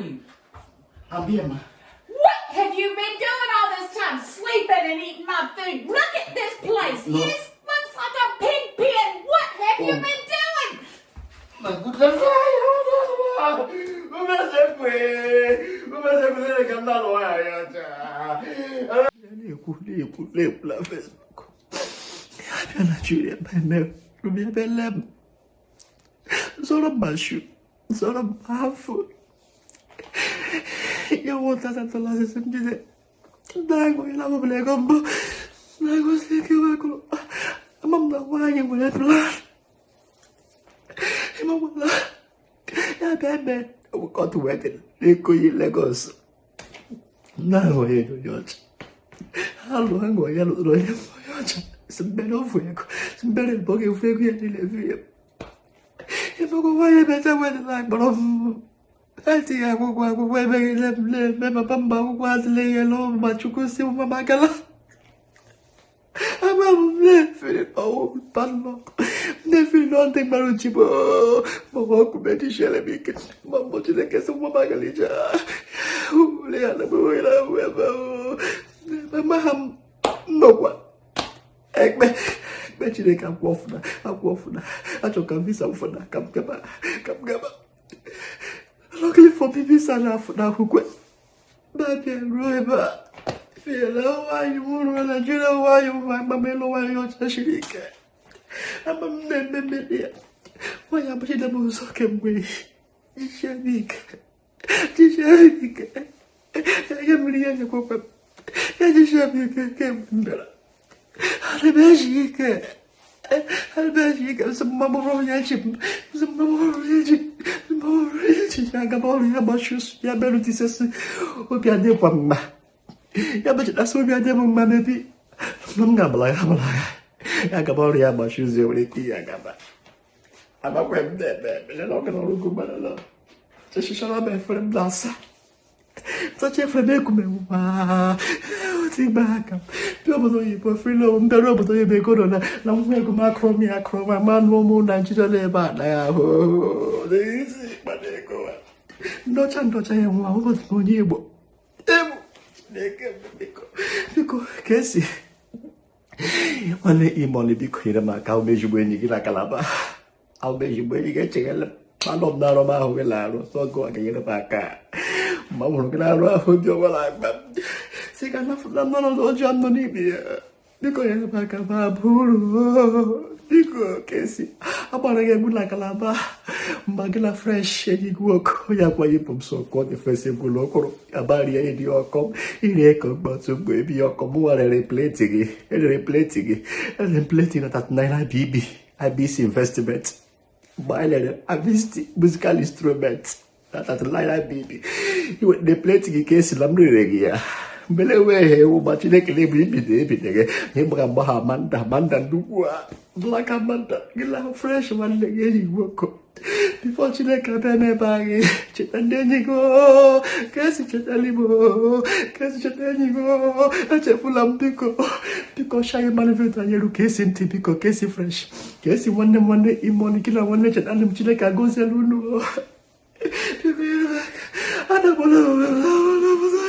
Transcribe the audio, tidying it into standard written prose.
you? I'm here, ma. What have you been doing all this time? Sleeping and eating my food. Look at this place. No. It looks like a pig pen. What have you Oh. been doing? My goodness. Na-ekwu na-ekwu na-ekwu na Facebook. Abịa Nigeria eme bịa bịa lee m. Zọrọ m mashu, zọrọ m afụ. Ya $1,000 esi m jide. Ndị agụ ya na-amụbụla ego mbụ. Na-agụsi ike wekụrụ. Ama m na nwaanyị nwere plan. Ịmawala. Ya bịa mee court wedding n'Ikoyi, Lagos. Na-aghọ ya onye ọcha. Ha lụọ aghọ ya lụrụ onye onye ọcha. Si mbere ofu ego. Si mbere mbọ ga-efu ego ya niile efu ya. Ịmagwa nwaanyị emecha wedding a kpọrọ m. Etinye akwụkwọ akwụkwọ emeghịle m na-eme papa mba akwụkwọ adịla ihe n'ụmụ ma Chukwu si nwa m agala. Ama m na-efere ọwụ padlock. Na-efere nọ ndị gbara uchi bụ ma ọ ọkụ medichere m ike. Ma mbụ Chineke sị nwa m agala ije. Ule ya na mgbe na ebe ma ha m nọkwa. Ekpe ekpe Chineke akwụ ọfụna akwụ ọfụna achọ ka visa mfụna ka m gaba ka m gaba. Luckily for me, visa na akwụkwọ. Babịa ruo ebe a. Fiela nwaanyị mụrụ na Naịjirịa nwaanyị mụ agbamelu nwaanyị ọcha siri ike. Ama m na-eme mmeri ya. Nwaanyị agbachila m ụzọ kemgbe. Jisie m ike. Jisie m ike. Ya mmiri ya nyekwakwa m. Ya jisie m ike kemgbe m bịara. Ana m eji ike. Ana m eji ike. Sị mma mụrụ onye echi m. Sị mma mụrụ onye echi. Mma mụrụ onye echi. Ya gaba ọrụ ya gbachi ụsụ ya merụtisesi obi adịkwa mma. Ya bachasị obi adị m mma mebi. Ma m ga-agbala ya agbala ya. Ya gaba ọrụ ya gbachi ụzọ enwere ike ya gaba. Amakwa m na-eme eme na ọgụ na ọrụ ugwu gbara na. Cheshichara m efere m na-asa. Sacha efere m ekume nwa. Oti gba aka. Bịa obodo oyibo frilo m bịara obodo oyibo ego nọ na na nwa ego m akụrụ m ya akụrụ m ama nụ ụmụ Naijiria na-ebe a na ya ahụ. N'ezi kpata ego a. Ndọcha ndọcha ya nwa ụbọchị m onye Igbo. Ebu Chineke m biko biko ka esi nwanne Imoni biko nyere m aka ahụ ezigbo enyi gị na Kalaba. Ahụ ezigbo enyi gị echeghela m anọ m n'arụ m ahụ gị na-arụ sọ gụ a ga-enyere m aka. Mgbe m hụrụ gị na-arụ ahụ obi ọma na-agba m. Sị ka napụta m n'ọnọdụ ọjọọ m nọ n'ime ya. Biko nyere m aka ma bụrụ biko ka esi agbara gị egwu na Kalaba mgbe gị na fresh enyi gị nwoke onye akwa yipụ m so kụọ dị fes egwu na okporo abalị ya ịdị ọkọ iri eko mkpọtụ mgbe ebi ọkọ mụ nwa rere pleti gị erere pleti gị erere pleti na 39 IBB IBC investment mgbe anyị lere IBC musical instrument na 39 IBB iwetara pleti gị ka esi na m rere gị ya mgbe na-enweghị ewu ma Chineke na-ebu ibido ebido gị na ịgbara mgba ha Amanda Amanda nnukwu a Black Amanda gị na fresh nwanne gị enyi nwoke before Chineke abịa n'ebe anyị cheta ndị enyi gị oo, ka esi chetara m oo, ka esi cheta enyi gị oo, echefula m biko biko shaghị mmanụ vidio anyị elu ka esi ntị biko ka esi fresh ka esi nwanne m nwanne Imoni gị na nwanne chetara m Chineke agọziela unu oo. Biko nyere m aka. Adagbula onwe m.